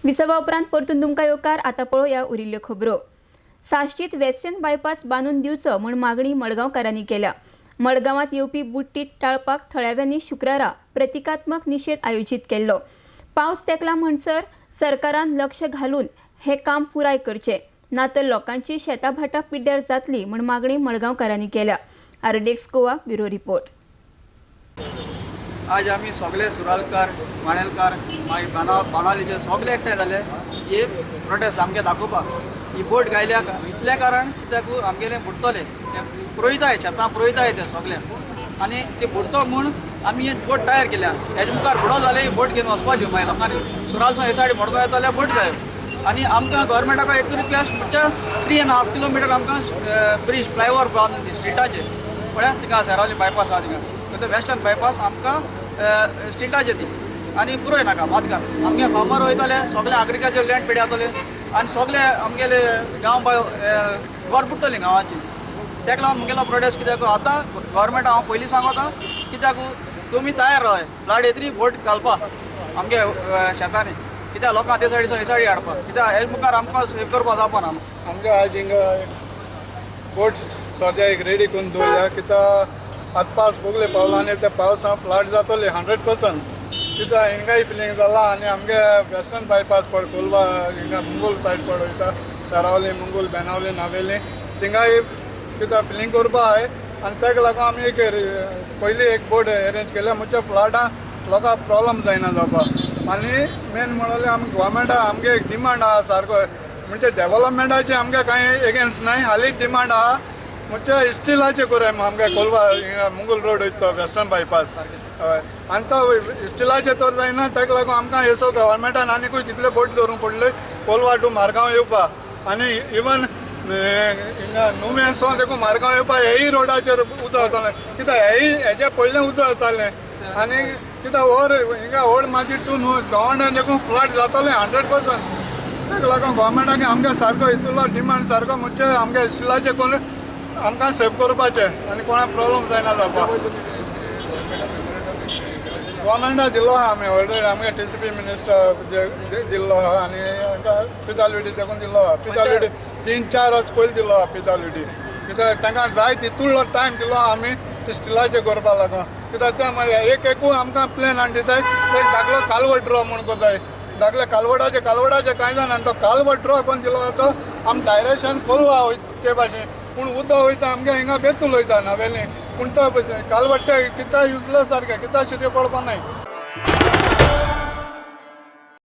विसवा उपरांत परतून तुमकां येवकार. आतां पळोवया उरिल्ल्यो खबरो. साश्टीत वेस्टर्न बायपास बांदून दिवचो म्हूण मागणी मडगांवकारांनी केल्या. मडगांवांत येवपी बुट्टी टाळपाक थळाव्यांनी शुक्रारा प्रतिकात्मक निशेध आयोजीत केल्लो. पावस तेकला म्हणसर सरकारान लक्ष घालून हे काम पुराय करचें, ना तर लोकांची शेतां भाटां पिड्ड्यार जातली म्हूण मागणी मडगांवकारांनी केल्या. RDX Goa bureau report. आज आमी सगळे सुरालकार, माणेलकार, मागीर बाणावलीचे सगळे एकठांय जाले हे प्रोटेस्ट आमगे दाखोवपाक. ही बोट गायल्या इतलें कारण कित्याक आमगेले बुडटले ते पुरयताय, शेतां पुरयताय ते सगळे, आनी ते बुडतो म्हूण आमी हे बोट तयार केल्या. हेजे मुखार बुडो जाले ही बोट घेवन वचपाची मागीर लोकांनी सुरालसून हे सायड मडगांव येतले बोट जाय. आनी आमकां गव्हर्मेंटाक एक रुपया म्हणजे 3.5 किलोमिटर आमकां ब्रिज फ्लायओवर बांदून दी स्ट्रिटाचेर. पळया थिंगा सेरावली बायपास आहा थिंगा, वेस्टर्न बायपास आमकां स्ट्रिटाचे ती आनी पुरोय नाका बादकार. आमगे फार्मर वयतले सगळे एग्रीकल्चर लँड पेड जातले आनी सगळे आमगेले गांव घर बुडटले गांवाची. तेका लागून मुगेलो प्रोटेस्ट कित्याक आतां गव्हर्मेंट हांव पयलीं सांगता कित्याक तुमी तयार रावय फ्लड येतली बोट घालपा आमगे शेतांनी, कित्याक लोकांक ते सायडीसून हे सायडी हाडपा, कित्याक हे मुखार आमकां सेव करपा जावपा ना. आमगे आज हिंगा बोट सद्या एक रेडी करून दवरल्या कित्याक आतां पावस बोगले पावला आनी त्या पावसा फ्लड जातले 100%. कित्याक हिंगाय फिलिंग जाला. आनी आमगे वेस्टर्न बायपास पड कोलवा हिंगा मुंगूल सायड पड वयता, सरावली, मुंगूल, बेनावली, नावेली, थिंगाय कित्याक फिलिंग करपा आहाय. आनी ताका लागून आमी एक पयलीं एक बोट एरेंज केल्या म्हणजे फ्लडां लोकांक प्रोब्लम जायना जावपाक. आनी मेन म्हणल्यार आमी गव्हर्मेंटा आमगे एक डिमांड आहा सारको म्हणजे डेवलपमेंटाची आमगे कांय एगेन्स्ट नाय, हालींच डिमांड आहा म्हणजे स्टिलाचे करूय आमगे कोलवा मुंगूल रोड वयता तो वेस्टर्न बायपास. हय, आनी तो स्टिलाचे तर जायना, ताका लागून आमकां हेसो गव्हर्मेंटान आनीकूय कितले बोट दवरूंक पडले कोलवा टू मारगांव येवपा. आनी इवन हिंगा नुवें सो देखून मारगांव येवपा हेय रोडाचेर उदक वतालें, कित्याक हेय हेजे पयलें उदक वतालें. आनी कित्याक व्हड हिंगा व्हड मागीर तूं न्हू गव्हर्मेंटान देखून फ्लड जातलें 100%. ताका लागून गव्हर्मेंटाक आमगे सारको हितूलो डिमांड सारको म्हणजे आमगे स्टिलाचे करून आमकां सेव करपाचें आनी कोणाक प्रोब्लम जायना जावपाक. गव्हर्मेंटाक दिल्लो आहा आमी ऑलरेडी, आमगे TCP minister दिल्लो आहा आनी PWD देखून दिल्लो आहा. PWD 3-4 वर्स पयलीं दिल्लो आहा PWD, कित्याक तांकां जाय तितूलो टायम दिलो आहा आमी स्टिलाचें करपाक लागून. कित्याक तें मागीर एक एकूय आमकां प्लॅन हाडून दिताय, एक धाकलो कालवट ड्रॉ म्हूण कोताय, धाकले कालवटाचे कालवटाचे कांय जाणा आनी तो कालवट ड्रॉ करून दिलो तो आम डायरेक्शन कोलवा वयता ते भाशेन, पूण उदक वयता आमगे हिंगा बेतूल वयता नावेली, पूण तो कालवट कित्याक युजलेस सारकें, कित्याक शिरी पडपा नाय.